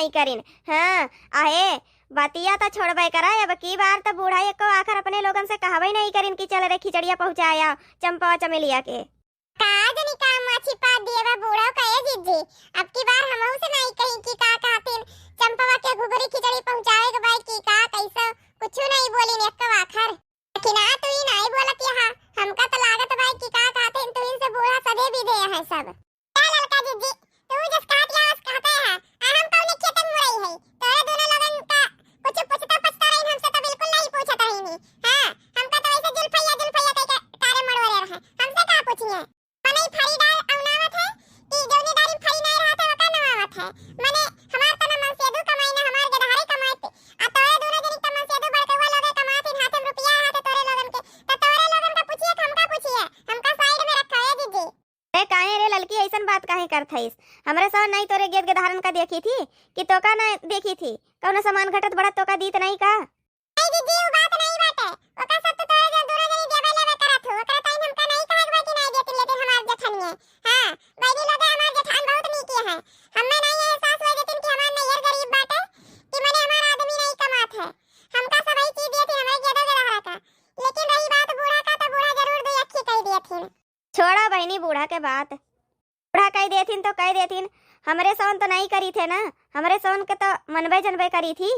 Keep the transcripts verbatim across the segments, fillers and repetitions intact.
नहीं करिन। हाँ, आहे, बतिया त छोड़बे करा, अब की बार त बूढ़ा एको आखर अपने लोगन से कहबे नहीं करिन कि चल रे खिचड़िया पहुँचाया चंपवा चमेलिया के। का जनी का माछी पाद दिए बा बूढ़ा का, ए जिज्जी, अब की बार हमहू से नहीं कही कि का कहतिन, चंपवा के घुघरी खिचड़ी पहुँचावे के बा कि का, कैसे, कुछ नहीं बोलिन एको आखर। लेकिन आ तू ही नहीं बोलत यहाँ, हमका तो लागत बा कि का कहतिन, तू इनसे बूढ़ा सदे भी दे हैं सब। का ललका जिज्जी, तू जस कहत या बस कहते हैं, आ हम कौने खेते में मुरई है? तोरे दोनों लोगन का कुछ पूछता पछता रही, हमसे तो बिल्कुल नहीं पूछत रही नी। हाँ, हमका तो वैसे जुल्फैया जुल्फैया कह के तारे मड़वरे रहे, हमसे का पूछिए? मने ई फरी डाल औनावत है कि जौने डारी में फरी नहीं रहत है, ओका नवावत है। मने हमार तो ना मनसेदू कमाई, ना हमार गेदहारे कमाई, आ तोरे दोनों जनी तो मनसेदू बड़कवा लोगे कमात ही, हाथे में रुपया रहत है तोरे लोगन के, तो तोरे लोगन का पूछिए कि हमका पूछिए? हमका साइड में रखा है जिज्जी। अरे काहे रे ललकी, ऐसन बात काहे करत हईस? हमरे सवन नहीं तोरे गेद गेदहारन का देखी थी कि तोका ना देखी थी? कौनो सामान घटत बढ़त तोका दीत नहीं का? नहीं दीदी, उ बात नहीं बाटे। ओका सब तो तोरे जो दोनों जनी देवे लेवे करत हो, ओकरा ताईं हमका नहीं कहे के बा कि नहीं देती, लेकिन हमार जेठनिए, हाँ, बहनी लोग हमार जेठान बहुत नीक है। हमें नहीं एहसास हुए देतिन कि हमार नैहर गरीब बाटे, कि मने हमार आदमी नहीं कमात है। हमका सब ही चीज देती, हमरे गेदो गेदहारा का। लेकिन रही बात बूढ़ा का, तो बूढ़ा जरूर दो अखी कह दिए थिन। छोड़ा बहिनी बूढ़ा के बात, बूढ़ा कह देथिन तो कह देथिन, हमरे सौन तो नहीं करी थे ना, हमरे सौन के तो मनबे जनबे करी थी।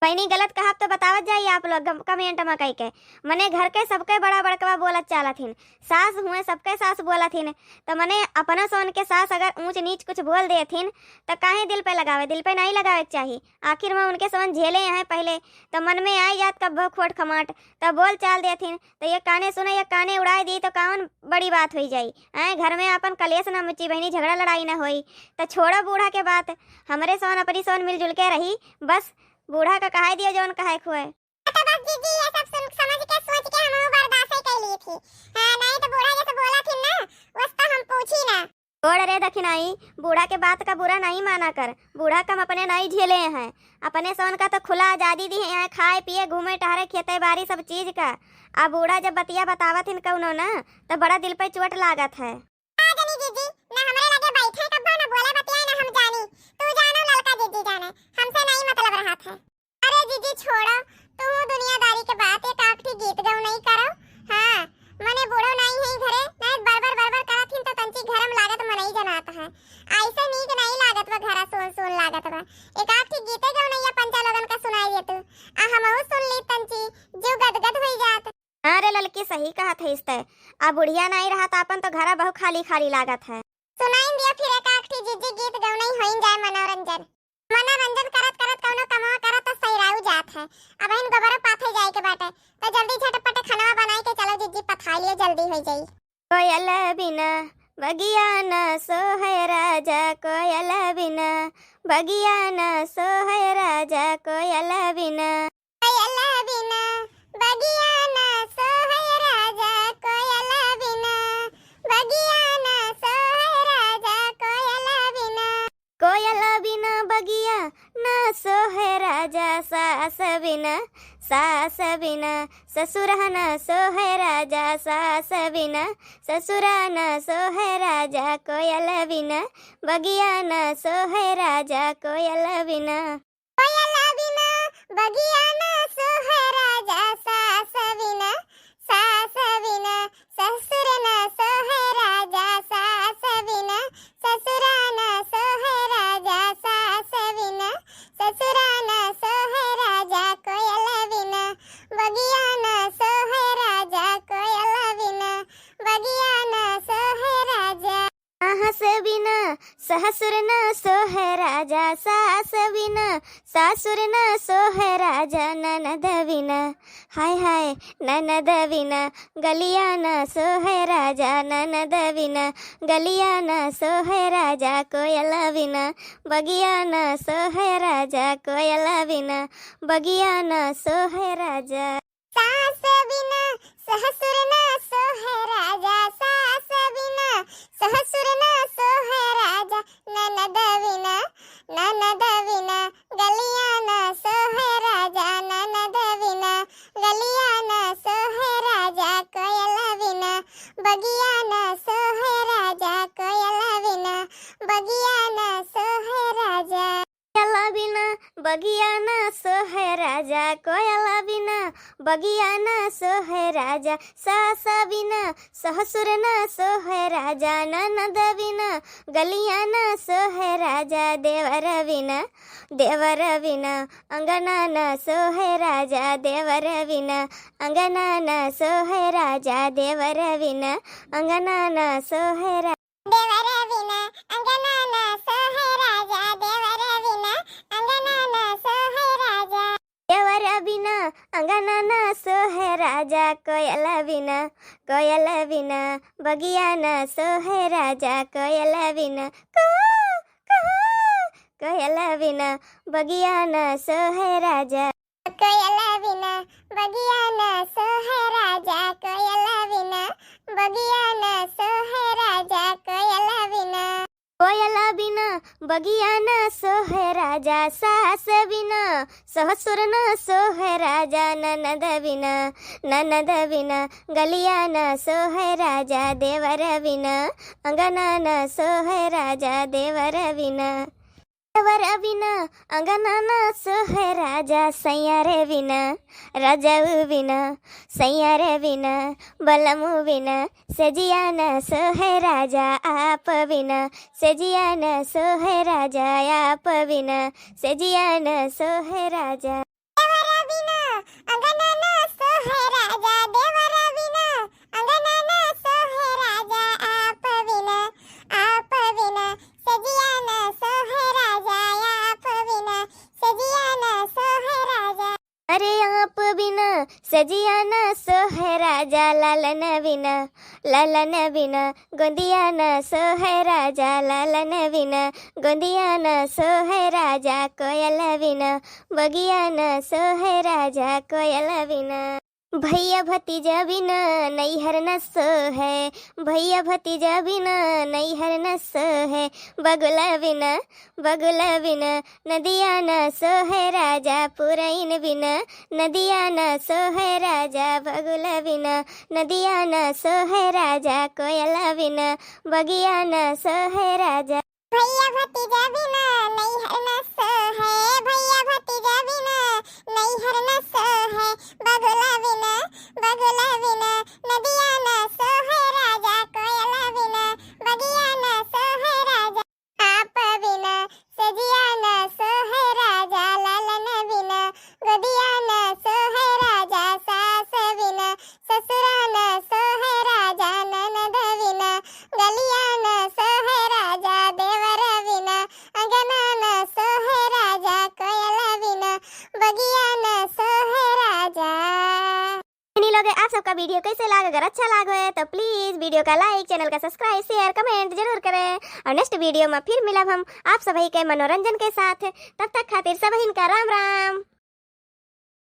बहिनी गलत कहब तो बतावत जाई आप लोग कमेंट में कह के। मने घर के सबके बड़ा बड़कवा बोलत चालत हिन, सास हुए सबके सास बोलत हिन, तो मने अपना सौन के सास अगर ऊंच नीच कुछ बोल देथिन तो काहे दिल पे लगावे, दिल पे नहीं लगावे के चाही। आखिर में उनके सौन झेले हैं पहले, तो मन में आई जात कब्बो खोट खमाट, तो बोल चाल देथिन। तो ये काने सुने, ये काने उड़ाए दी तो कौन बड़ी बात होई जाई? आए घर में अपन कलेश ना मची बहिनी, झगड़ा लड़ाई ना होई। तो छोड़ो बूढ़ा के बात, हमरे सौन अपनी सौन मिलजुल के रही, बस बूढ़ा का कहाई दियो जौन कहाए खुए। तो बस जीजी ये सब सुन समझ के सोच के हम बर्दाश्त ही कर ली थी। हाँ, नहीं तो बूढ़ा जैसे बोला थी ना, वस तो हम पूछी ना। छोड़ रे दखिनाई, बूढ़ा के बात का बुरा नहीं माना कर। बूढ़ा कम अपने नहीं झेले हैं, अपने सौन का तो खुला आजादी दी है, खाए पिए घूमे टहरे खेते बारी सब चीज का। आ बूढ़ा जब बतिया बतावत हिन कौनो ना, तो बड़ा दिल पे चोट लागत है। आ जनी जीजी, ना हमरे लगे बैठे कब्बो, ना बोले बतियाए, ना हम जानी। तू जानो ललका जीजी जाने, हमसे नहीं मतलब रहत है। अरे जीजी छोड़ो, तू दुनियादारी के बात एक आखटी गीत गौनई करो। हाँ, मने बूढ़ो नाई है घरे, नहीं बरबर बरबर करत हिन तो तंची घरम लागत मनई जनात है। ऐसे नीक नहीं लागत बा, घरा सुन सुन लागत बा। एक आखटी गीते गौनैया पंचा लोगन का सुनाई दे तू, आ हमहू सुन ली तंची, जो गदगद हुई जात। हाँ रे ललकी, सही कहत है इस तय। आ बुढ़िया नाई रहत आपन तो घरा बहु खाली खाली लागत है। सुनाइन दिया फिर एक आखटी जीजी गीत गौनई होइन जाए मनोरंजन। मनोरंजन करत करत कौनो कमवा करत तो सैराऊ जात है। अब इन गोबरो पाथे जाए के बाटे, तो जल्दी झटपट खनवा बनाए के चलो जीजी पथाई लियो, जल्दी हो जाई। कोयल बिना बगिया न सोहे राजा, कोयल बिना बगिया न सोहे राजा, कोयल बिना। कोयल बिना बगिया ना सोहे राजा, कोयल बिना बगिया ना सोहे राजा, कोयल बिना। कोयल बिना बगिया ना सोहे राजा, सास बिना, सास बिना ससुरा ना सोहे राजा, सास बिना ससुरा ना सोहे राजा, कोयल बिना बगिया ना सोहे राजा, कोयल बिना। कोयल बिना बगिया ना सोहे राजा, सास बिना, सास बिना ससुर ना सोहे राजा, सास बिना ससुरा ना सोहे राजा, सास बिना ससुरा ना सोहे राजा, कोयल बिना बगिया ना सोहे राजा, कोयल बिना बगिया ना सोहे राजा। सास बिना ससुर न सोहे राजा, सास बिना ससुर न सोहे राजा, ननद बिना, हाय हाय, ननद बिना गलिया न सोहे राजा, ननद बिना गलिया न सोहे राजा, कोयल बिना बगिया न सोहे राजा, कोयल बिना बगिया न सोहे राजा। सास बिना ससुर ना सोहे राजा, सास बिना ससुर ना सोहे राजा, ननद बिना, ननद बिना गलिया ना सोहे राजा, ननद बिना गलिया ना सोहे राजा, कोयल बिना बगिया ना सोहे राजा, कोयल बिना बगिया ना सोहे राजा। कोयल बगिया न सोहे राजा कोयल बिना, बगिया न सोहे राजा सास बिना, ससुर न सोहे राजा ननद बिना, गलिया न सोहे राजा देवर बिना, देवर बिना, अंगना न सोहे राजा देवर बिना, अंगना न सोहे राजा देवर बिना, अंगना न सोहे रा- देवर बिना, अंगना न सोहे राजा, देवर बिना, अंगना न सोहे राजा। देवर बिना, अंगना न सोहे राजा, कोयल बिना, कोयल बिना, बगिया न सोहे राजा, कोयल बिना, कुहू, कुहू, कोयल बिना, बगिया न सोहे राजा। कोयल बिना, बगिया न सोहे राजा, कोयल बिना, बगिया न सोहे राजा, कोयल बिना। कोयल बिना, बगिया न सोहे राजा, सास बिना, ससुर न सोहे राजा, ननद बिना, ननद बिना, गलिया न सोहे राजा, देवर बिना, अंगना न सोहे राजा, देवर बिना। देवर बिना, अंगना न सोहे राजा, सैया रे बिना, रजऊ बिना, सैया रे बिना, बलमू बिना, सजिया न सोहे राजा, आप बिना, सजिया न सोहे राजा, आप बिना, सजिया न सोहे राजा। देवर बिना, अंगना न सोहे राजा, देवर बिना, अंगना न सोहे राजा, आप बिना, आप बिना, सजिया न सोहे राजा, आप बिना, सजिया न सोहे राजा। अरे आप बिना सजिया न सोहे राजा, लालन बिना, लालन बिना, गोंदिया न सोहे राजा, लालन बिना, गोंदिया न सोहे राजा, कोयल बिना, बगिया न सोहे राजा, कोयल बिना। भैया भतीजा बिना नैहर न सोहे, भैया भतीजा बिना नैहर न सोहे, बगुला बिना, बगुला बिना, नदिया न सोहे राजा, पुरैन बिना, नदिया न सोहे राजा, बगुला बिना, नदिया न सोहे राजा, कोयल बिना, बगिया न सोहे राजा। भैया भतीजा बिना नैहर न सोहे, भैया भतीजा बिना नैहर न सोहे, बगुला बिना, बगुला बिना, नदिया न सोहे राजा, कोयल बिना, बगिया न सोहे राजा। आप बिना सजिया न सोहे राजा, लालन बिना गोदिया न सोहे राजा, सास बिना ससुरा न सोहे राजा, ननद बिना गलिया न सोहे राजा, देवर बिना अंगना न सोहे राजा, कोयल बिना बगिया न सोहे राजा। इन्हीं लोग, आप सबका video कैसे लाग? अगर अच्छा लाग होए तो please video का like, channel का subscribe, share, comment जरूर करें। और next video में फिर मिलब हम आप सभी के मनोरंजन के साथ। तब तक खातिर सबहिन का राम राम।